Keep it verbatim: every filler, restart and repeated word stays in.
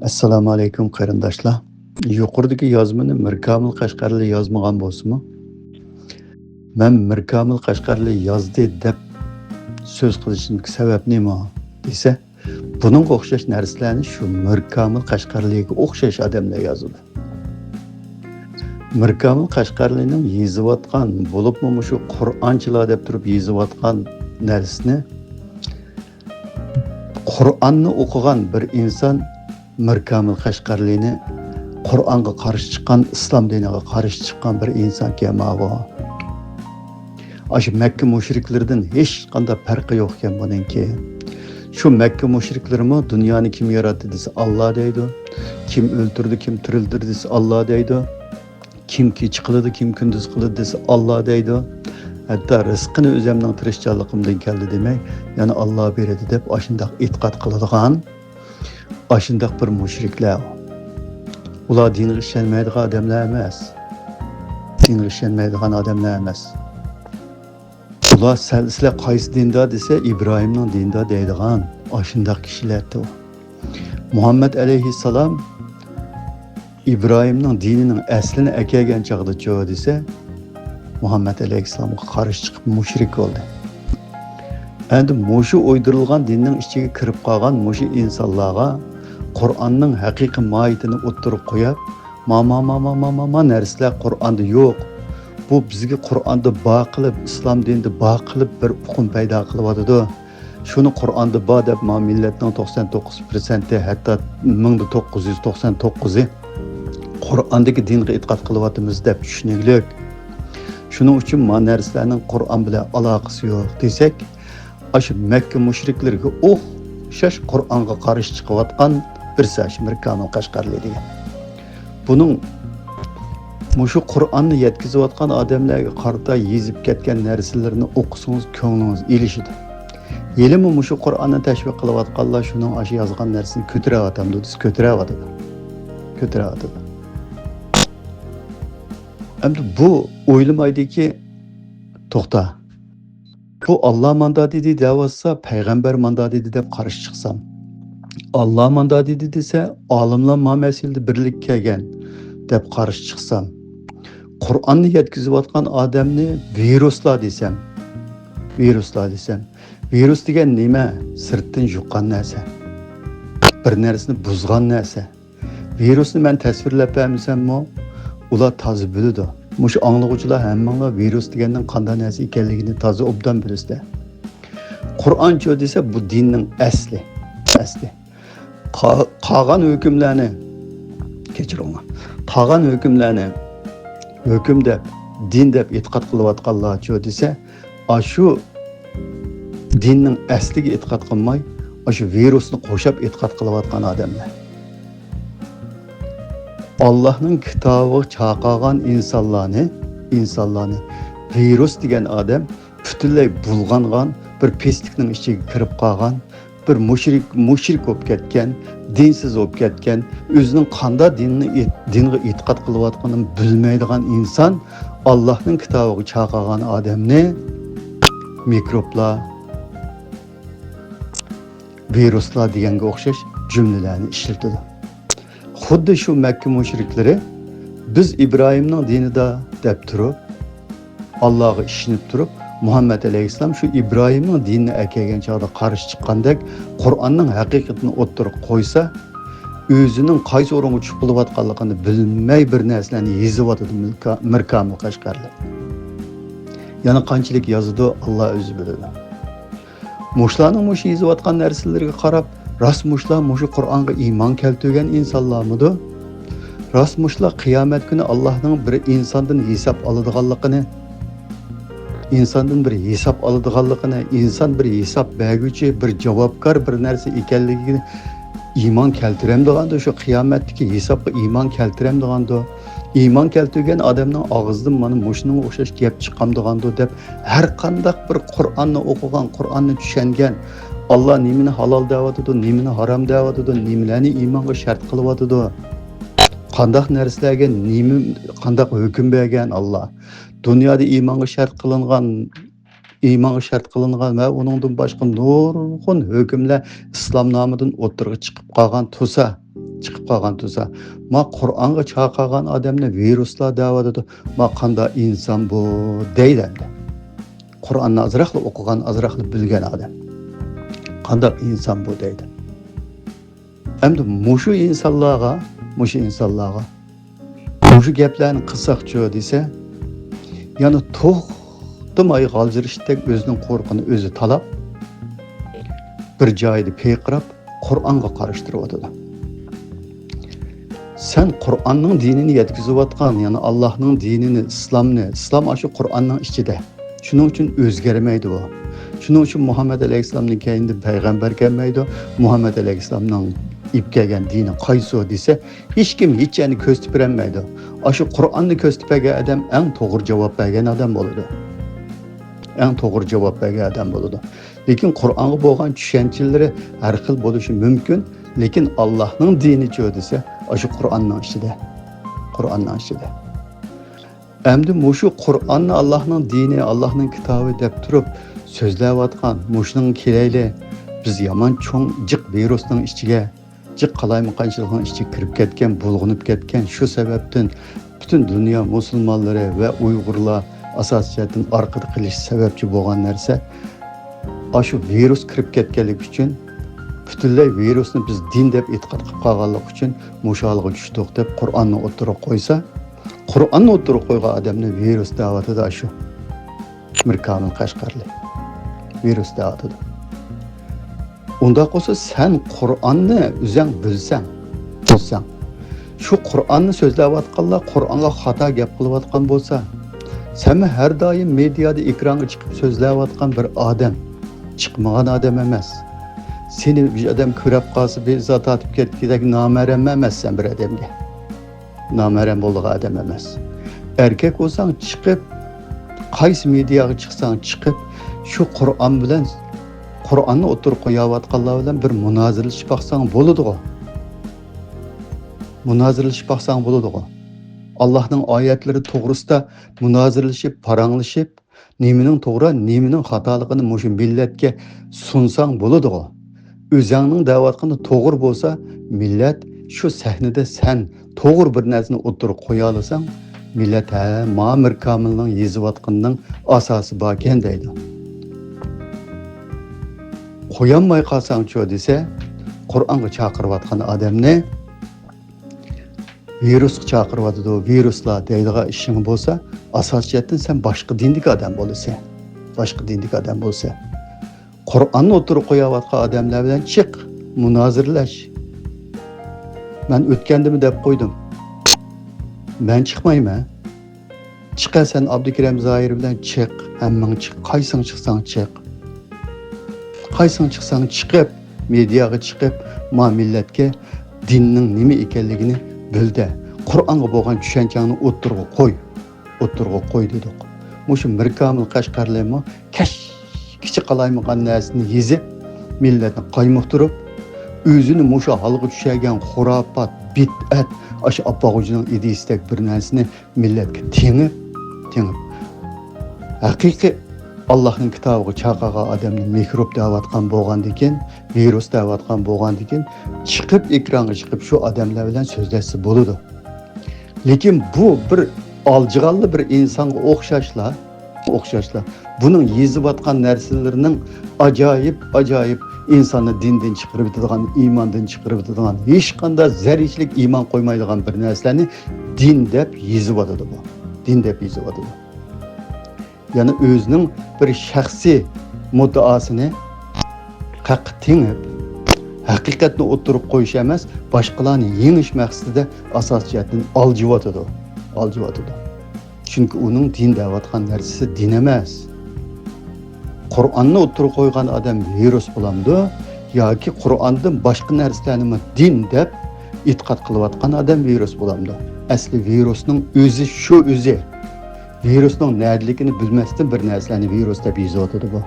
ئەسسالامۇ ئەلەيكۇم قېرىنداشلار. يۇقىرىدىكى يازمىنى مىركامىل قەشقەرلى يازمىغان بولسىمۇ، مەن مىركامىل قەشقەرلى يازدى دەپ سۆز قىلىشىمدىكى سەۋەب نېمە دېسە، بۇنىڭغا ئوخشاش نەرسىلەرنى شۇ مىركامىل قەشقەرلىگە ئوخشاش ئادەملەر يازىدۇ. مىركامىل قەشقەرلىنىڭ يېزىۋاتقان، بولۇپمۇ مۇشۇ قۇرئانچىلار دەپ تۇرۇپ يېزىۋاتقان نەرسىنى، قۇرئاننى ئوقۇغان بىر ئىنسان مىركامىل قەشقەرلىنى قۇرئانغا قارشى چىققان، ئىسلام دىنىغا قارشى چىققان بىر ئىنسانكەن ماۋۇ. ئاشۇ مەككە مۇشرىكلىرىدىن ھېچقانداق پەرقى يوقكەن بۇنىڭكى. شۇ مەككە مۇشرىكلىرىمۇ دۇنيانى كىم ياراتتى دېسە، ئاللا دەيدۇ. كىم ئۆلتۈردى، كىم تىرىلدۈردى دېسە، ئاللا دەيدۇ. كىم كېچە قىلىدۇ، كىم كۈندۈز قىلىدۇ دېسە، ئاللا دەيدۇ. ھەتتا رىزقىنى ئۆزۈمنىڭ تىرىشچانلىقىمدىن كەلدى دېمەي، يەنە ئاللا بېرىدۇ دەپ ئاشۇنداق ئېتىقاد قىلىدىغان، ئاشۇنداق بىر مۇشرىكلار. ئۇلار دىنغا ئىشەنمەيدىغان ئادەملەر ئەمەس. دىنغا ئىشەنمەيدىغان ئادەملەر ئەمەس. ئۇلار سەل، سىلەر قايسى دىندا دېسە، ئىبراھىمنىڭ دىنىدا دەيدىغان ئاشۇنداق كىشىلەردۇ. مۇھەممەد ئەلەيھىسسالام ئىبراھىمنىڭ دىنىنىڭ ئەسلىنى ئەكەلگەن چاغدىچۇ دېسە، مۇھەممەد ئەلەيھىسسالامغا قارشى چىقىپ مۇشرىك بولدى. ئەمدى مۇشۇ ئويدۇرۇلغان دىننىڭ ئىچىگە كىرىپ قالغان مۇشۇ ئىنسانلارغا قۇرئاننىڭ ھەقىقىي ماھىيىتىنى ئوتتۇرىغا قويۇپ، ما، ما، ما، ما نەرسىلەر قۇرئاندا يوق. بۇ بىزگە قۇرئاندا بار قىلىپ، ئىسلام دىنىدا بار قىلىپ بىر ئۇقۇم پەيدا قىلىۋاتىدۇ. شۇنى قۇرئاندا بار دەپ، ما مىللەتنىڭ توقسان توققۇز پىرسەنتى، ھەتتا مىڭدا توققۇز يۈز توقسان توققۇزى قۇرئاندىكى دىنغا ئېتىقاد قىلىۋاتىمىز دەپ چۈشىنىگلىك. شۇنىڭ ئۈچۈن ما نەرسىلەرنىڭ قۇرئان بىلەن ئالاقىسى يوق دېسەك، ئاشۇ مەككە مۇشرىكلىرىگە ئوخشاش قۇرئانغا قارشى چىقىۋاتقان بىرسى ئاشۇ مىركامىل قەشقەرلى دېگەن. بۇنىڭ مۇشۇ قۇرئاننى يەتكۈزۈۋاتقان ئادەملەرگە قارىتا يېزىپ كەتكەن نەرسىلىرىنى ئوقۇسىڭىز كۆڭلىڭىز ئېلىشىدۇ. ھېلىمۇ مۇشۇ قۇرئاننى تەشۋىق قىلىۋاتقانلار شۇنىڭ ئاشۇ يازغان نەرسىنى كۆتۈرەۋاتامدۇ دېسە، كۆتۈرەۋاتىدۇ. كۆتۈرەۋاتىدۇ. ئەمدى بۇ ئويلىمايدۇكى، توختا. بۇ ئاللا ماندا دېدى دەۋاتسا، پەيغەمبەر ماندا دېدى دەپ قارشى چىقسام، ئاللا ماندا دېدى دېسە، ئالىملار ما مەسىلىدە بىرلىككە كەلگەن دەپ قارشى چىقسام، قۇرئاننى يەتكۈزۈۋاتقان ئادەمنى ۋىرۇسلار دېسەم، ۋىرۇسلار دېسەم، ۋىرۇس دېگەن نېمە؟ سىرتتىن يۇققان نەرسە. بىر نەرسىنى بۇزغان نەرسە. ۋىرۇسنى مەن تەسۋىرلەپ بەرمىسەممۇ، ئۇلار تازا بىلىدۇ. مۇشۇ ئاڭلىغۇچىلار ھەممىڭلار ۋىرۇس دېگەننىڭ قانداق نەرسە ئىكەنلىكىنى تازا ئوبدان بىلىسىلەر. قۇرئانچۇ دېسە، بۇ دىننىڭ ئەسلى. ئەسلى. قا-، قالغان ھۆكۈملەرنى، كەچۈرۈڭلار. قالغان ھۆكۈملەرنى ھۆكۈم دەپ، دىن دەپ ئېتىقاد قىلىۋاتقانلارچۇ دېسە، ئاشۇ دىننىڭ ئەسلىگە ئېتىقاد قىلماي، ئاشۇ ۋىرۇسنى قوشاپ ئېتىقاد قىلىۋاتقان ئادەملەر. ئاللاھنىڭ كىتابىغا چاقىرغان ئىنسانلارنى، ئىنسانلارنى ۋىرۇس دېگەن ئادەم پۈتۈنلەي بۇلغانغان، بىر پىسلىكنىڭ ئىچىگە كىرىپ قالغان، بىر مۇشرىك، مۇشرىك بولۇپ كەتكەن، دىنسىز بولۇپ كەتكەن، ئۆزىنىڭ قانداق دىننى ئېت-، دىنغا ئېتىقاد قىلىۋاتقىنىنى بىلمەيدىغان ئىنسان ئاللاھنىڭ كىتابىغا چاقىرغان ئادەمنى مىكروبلار، ۋىرۇسلار دېگەنگە ئوخشاش جۈملىلەرنى ئىشلىتىدۇ. خۇددى شۇ مەككە مۇشرىكلىرى بىز ئىبراھىمنىڭ دىنىدا دەپ تۇرۇپ، ئاللاغا ئىشىنىپ تۇرۇپ، مۇھەممەد ئەلەيھىسسالام شۇ ئىبراھىمنىڭ دىنىنى ئەكەلگەن چاغدا قارشى چىققاندەك، قۇرئاننىڭ ھەقىقىتىنى ئوتتۇرىغا قويسا، ئۆزىنىڭ قايسى ئورۇنغا چۈشۈپ قېلىۋاتقانلىقىنى بىلمەي بىر نەرسىلەرنى يېزىۋاتىدۇ مىركا-، مىركامىل قەشقەرلى. يەنە قانچىلىك يازىدۇ، ئاللا ئۆزى بىلىدۇ. مۇشۇلارنىڭ مۇشۇ يېزىۋاتقان نەرسىلىرىگە قاراپ، راست مۇشۇلار مۇشۇ قۇرئانغا ئىمان كەلتۈرگەن ئىنسانلارمىدۇ؟ راست مۇشۇلار قىيامەت كۈنى ئاللاھنىڭ بىر ئىنساندىن ھېساب ئالىدىغانلىقىنى، ئىنساندىن بىر ھېساب ئالىدىغانلىقىنى، ئىنسان بىر ھېساب بەرگۈچى، بىر جاۋابكار بىر نەرسە ئىكەنلىكىگە ئىمان كەلتۈرەمدىغاندۇ، شۇ قىيامەتتىكى ھېسابقا ئىمان كەلتۈرەمدىغاندۇ، ئىمان كەلتۈرگەن ئادەمنىڭ ئاغزىدىن مانا مۇشۇنىڭغا ئوخشاش گەپ چىقامدىغاندۇ دەپ، ھەر قانداق بىر قۇرئاننى ئوقۇغان، قۇرئاننى چۈشەنگەن، ئاللا نېمىنى ھالال دەۋاتىدۇ، نېمىنى ھارام دەۋاتىدۇ، نېمىلەرنى ئىمانغا شەرت قىلىۋاتىدۇ، قانداق نەرسىلەرگە نېمە، قانداق ھۆكۈم بەرگەن ئاللا، دۇنيادا ئىمانغا شەرت قىلىنغان، ئىمانغا شەرت قىلىنغان ۋە ئۇنىڭدىن باشقا نۇرغۇن ھۆكۈملەر ئىسلامنامىدىن ئوتتۇرىغا چىقىپ قالغان تۇرسا، چىقىپ قالغان تۇرسا، ما قۇرئانغا چاقىرغان ئادەمنى ۋىرۇسلار دەۋاتىدۇ، ما قانداق ئىنسان بۇ دەيدۇ ئەمدى. قۇرئاننى ئازراقلا ئوقۇغان، ئازراقلا بىلگەن ئادەم. قانداق ئىنسان بۇ دەيدۇ. ئەمدى مۇشۇ ئىنسانلارغا، مۇشۇ ئىنسانلارغا مۇشۇ گەپلەرنى قىلساقچۇ دېسە، يەنە توختىماي غالجىرىشتەك ئۆزىنىڭ قورۇقىنى ئۆزى تالاپ، بىر جايدا پىرقىراپ، قۇرئانغا قارشى تۇرۇۋاتىدۇ. سەن قۇرئاننىڭ دىنىنى يەتكۈزۈۋاتقان، يەنى ئاللاھنىڭ دىنىنى، ئىسلامنى، ئىسلام ئاشۇ قۇرئاننىڭ ئىچىدە. شۇنىڭ ئۈچۈن ئۆزگەرمەيدۇ ئۇ. شۇنىڭ ئۈچۈن مۇھەممەد ئەلەيھىسسالامدىن كەينىدىن پەيغەمبەر كەلمەيدۇ. مۇھەممەد ئەلەيھىسسالامنىڭ ئېلىپ كەلگەن دىنى قايسى دېسە، ھېچكىم ھېچ يەرنى كۆرسىتىپ بېرەلمەيدۇ. ئاشۇ قۇرئاننى كۆرسىتىپ بەرگەن ئادەم ئەڭ توغرا جاۋاب بەرگەن ئادەم بولىدۇ. ئەڭ توغرا جاۋاب بەرگەن ئادەم بولىدۇ. لېكىن قۇرئانغا بولغان چۈشەنچىلىرى ھەر خىل بولۇشى مۇمكىن، لېكىن ئاللاھنىڭ دىنىچۇ دېسە، ئاشۇ قۇرئاننىڭ ئىچىدە. قۇرئاننىڭ ئىچىدە. ئەمدى مۇشۇ قۇرئاننى ئاللاھنىڭ دىنى، ئاللاھنىڭ كىتابى دەپ تۇرۇپ سۆزلەۋاتقان مۇشۇنىڭغا كېلەيلى، بىز يامان چوڭ جىق ۋىرۇسنىڭ ئىچىگە، جىق قالايمىقانچىلىقنىڭ ئىچىگە كىرىپ كەتكەن، بۇلغىنىپ كەتكەن. شۇ سەۋەبتىن پۈتۈن دۇنيا مۇسۇلمانلىرى ۋە ئۇيغۇرلار ئاساسىي جەھەتتىن ئارقىدا قېلىش سەۋەبچى بولغان نەرسە، ئاشۇ ۋىرۇس كىرىپ كەتكەنلىكى ئۈچۈن، پۈتۈنلەي ۋىرۇسنى بىز دىن دەپ ئېتىقاد قىلىپ قالغانلىقى ئۈچۈن مۇشۇ ھالغا چۈشتۇق دەپ قۇرئاننى ئوتتۇرىغا قويسا، قۇرئاننى ئوتتۇرىغا قويغان ئادەمنى ۋىرۇس دەۋاتىدۇ ئاشۇ مىركامىل قەشقەرلىك. ۋىرۇس دەۋاتىدۇ. ئۇنداق بولسا سەن قۇرئاننى ئۆزەڭ بىلسەڭ، بىلسەڭ، شۇ قۇرئاننى سۆزلەۋاتقانلار قۇرئانغا خاتا گەپ قىلىۋاتقان بولسا، سەنمۇ ھەر دائىم مېدىيادا ئېكرانغا چىقىپ سۆزلەۋاتقان بىر ئادەم، چىقمىغان ئادەم ئەمەس. سېنى بىر ئادەم كۆرۈپ قالسا، بىر زات تارتىپ كەتكۈدەك نامەھرەم ئەمەسسەن بىر ئادەمگە. نامەھرەم بولىدىغان ئادەم ئەمەس. ئەركەك بولساڭ چىقىپ، قايسى مېدىياغا چىقساڭ چىقىپ، شۇ قۇرئان بىلەن، قۇرئاننى ئوتتۇرىغا قويۇۋاتقانلار بىلەن بىر مۇنازىرىلىشىپ باقساڭ بولىدىغۇ. مۇنازىرىلىشىپ باقساڭ بولىدىغۇ. ئاللاھنىڭ ئايەتلىرى توغرىسىدا مۇنازىرىلىشىپ، پاراڭلىشىپ، نېمىنىڭ توغرا، نېمىنىڭ خاتالىقىنى مۇشۇ مىللەتكە سۇنساڭ بولىدىغۇ. ئۆزەڭنىڭ دەۋاتقىنى توغرا بولسا، مىللەت شۇ سەھنىدە سەن توغرا بىر نەرسىنى ئوتتۇرىغا قويالىساڭ، مىللەت، ھە، ما مىركامىلنىڭ يېزىۋاتقىنىنىڭ ئاساسى باركەن دەيدۇ. قويالماي قالساڭچۇ دېسە، قۇرئانغا چاقىرىۋاتقان ئادەمنى ۋىرۇسقا چاقىرىۋاتىدۇ، ۋىرۇسلار دەيدىغان ئىشىڭ بولسا، ئاساسىي جەھەتتىن سەن باشقا دىندىكى ئادەم بولىسەن. باشقا دىندىكى ئادەم بولىسەن. قۇرئاننى ئوتتۇرىغا قويۇۋاتقان ئادەملەر بىلەن چىق، مۇنازىرىلەش. مەن ئۆتكەندىمۇ دەپ قويدۇم. مەن چىقمايمەن. چىقە سەن ئابدۇكېرىم زاھىر بىلەن چىق، ھەممىڭ چىق، قايسىڭ چىقساڭ چىق. قايسىڭ چىقساڭ چىقىپ، مېدىياغا چىقىپ، ما مىللەتكە دىننىڭ نېمە ئىكەنلىكىنى بىلدە. قۇرئانغا بولغان چۈشەنچەڭنى ئوتتۇرىغا قوي. ئوتتۇرىغا قوي دېدۇق. مۇشۇ مىركامىل قەشقەرلىمۇ كەچكىچە قالايمىقان نەرسىنى يېزىپ، مىللەتنى قايمۇقتۇرۇپ، ئۆزىنى مۇشۇ ھالغا چۈشۈرگەن خۇراپات، بىدئەت، ئاشۇ ئاپپاق خوجىنىڭ ئىدىيىسىدەك بىر نەرسىنى مىللەتكە تېڭىپ، تېڭىپ، ھەقىقىي ئاللاھنىڭ كىتابىغا چاقىرغان ئادەمنى مىكروب دەۋاتقان بولغاندىكىن، ۋىرۇس دەۋاتقان بولغاندىكىن، چىقىپ، ئېكرانغا چىقىپ، شۇ ئادەملەر بىلەن سۆزلەشسە بولىدۇ. لېكىن بۇ بىر ئالجىغانلا بىر ئىنسانغا ئوخشاشلا، ئوخشاشلا. بۇنىڭ يېزىۋاتقان نەرسىلىرىنىڭ ئاجايىپ، ئاجايىپ ئىنساننى دىندىن چىقىرىۋېتىدىغان، ئىماندىن چىقىرىۋېتىدىغان، ھېچقانداق زەررىچىلىك ئىمان قويمايدىغان بىر نەرسىلەرنى دىن دەپ يېزىۋاتىدۇ بۇ. دىن دەپ يېزىۋاتىدۇ. يەنى ئۆزىنىڭ بىر شەخسىي مۇددىئاسىنى ھەققە تېڭىپ، ھەقىقەتنى ئوتتۇرىغا قويۇش ئەمەس، باشقىلارنى يېڭىش مەقسىتىدە ئاساسىي جەھەتتىن ئالجىۋاتىدۇ. ئالجىۋاتىدۇ. چۈنكى ئۇنىڭ دىن دەۋاتقان نەرسىسى دىن ئەمەس. قۇرئاننى ئوتتۇرىغا قويغان ئادەم ۋىرۇس بولامدۇ ياكى قۇرئاندىن باشقا نەرسىلەرنىمۇ دىن دەپ ئېتىقاد قىلىۋاتقان ئادەم ۋىرۇس بولامدۇ؟ ئەسلى ۋىرۇسنىڭ ئۆزى شۇ ئۆزى. ۋىرۇسنىڭ نەدىلىكىنى بىلمەستىن بىر نەرسىلەرنى ۋىرۇس دەپ يېزىۋاتىدۇ بۇ.